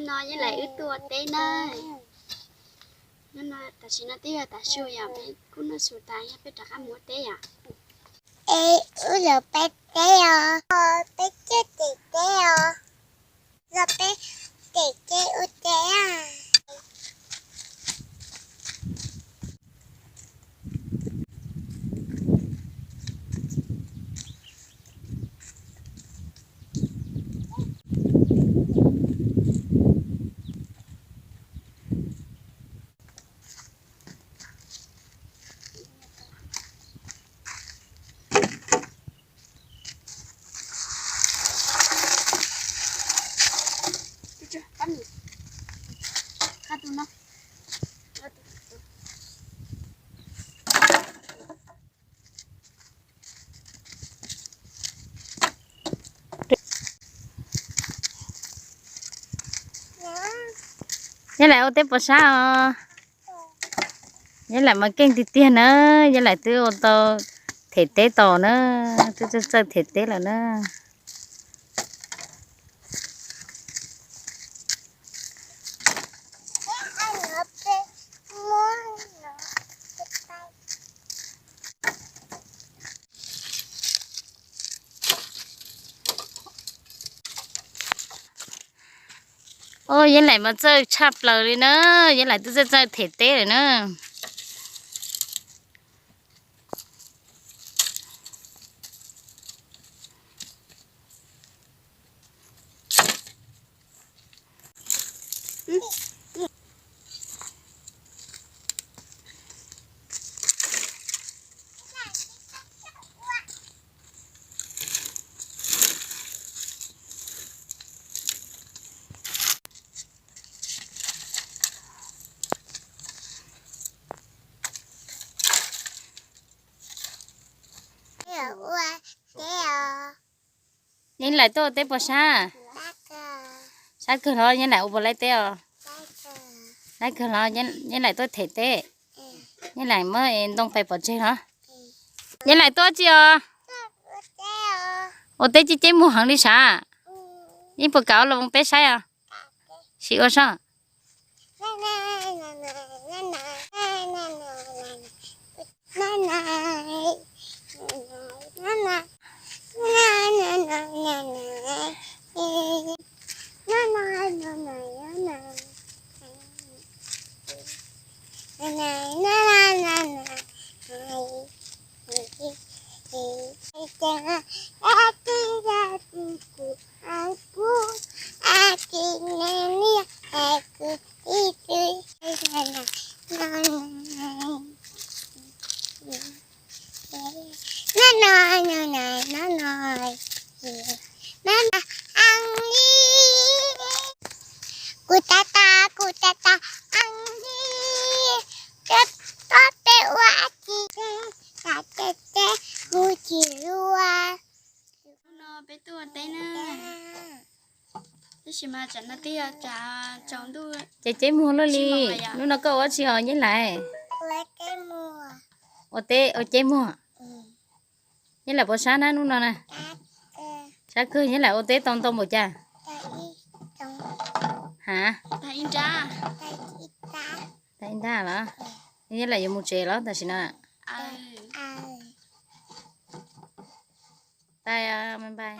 No Yeej Laim wb tuaj ua teb na. Hnub no tam sim no twb yog tav su yom, peb kuj noj su tas yog peb rov qab mus ua teb yom. Es wb los peb teb os, peb coj tem teb os, los peb tem teb ua teb. Yeej Laim ua teb puas sab os? Yeej Laim mas keej tiag tiag na, Yeej Laim twb ua tau them teb tos na, twb txawj txawj them teb lawm na. Yeej Laim mas txawj tshaj plaws li na, Yeej Laim twb txawj txawj them teb lawm na. Yeej Laim tuaj ua teb puas sab? Sab kawg los Yeej Laim ua puas laib teb os? Laib kawg los Yeej Laim tuaj them teb? Yeej Laim muab ntoo pais pov tseg los? Yeej Laim tuaj tsi os? Ua teb ceb ceb muag heev li sav. Yeej puas kam ua los peb saib os? Sim ua soj. Kuv tab tab, kuv tab tab, peb ua tsis teb, mus tsis luag. Hnub no peb tuaj ua teb na. Tab sis mas tsam no twb yog tsam tsaus ntuj. Ces ceb muag luaj li. Hnub no koj ua tsi os Yeej Laim? Ua teb ua ceb muag. Yeej Laim puas sab na hnub no na? Sab kawg. Yeej Laim ua teb tau ntau npaum cas? Ha? Tag ib nrab los? Yeej Laim yuav mus tsev los tam sim no? Bye bye.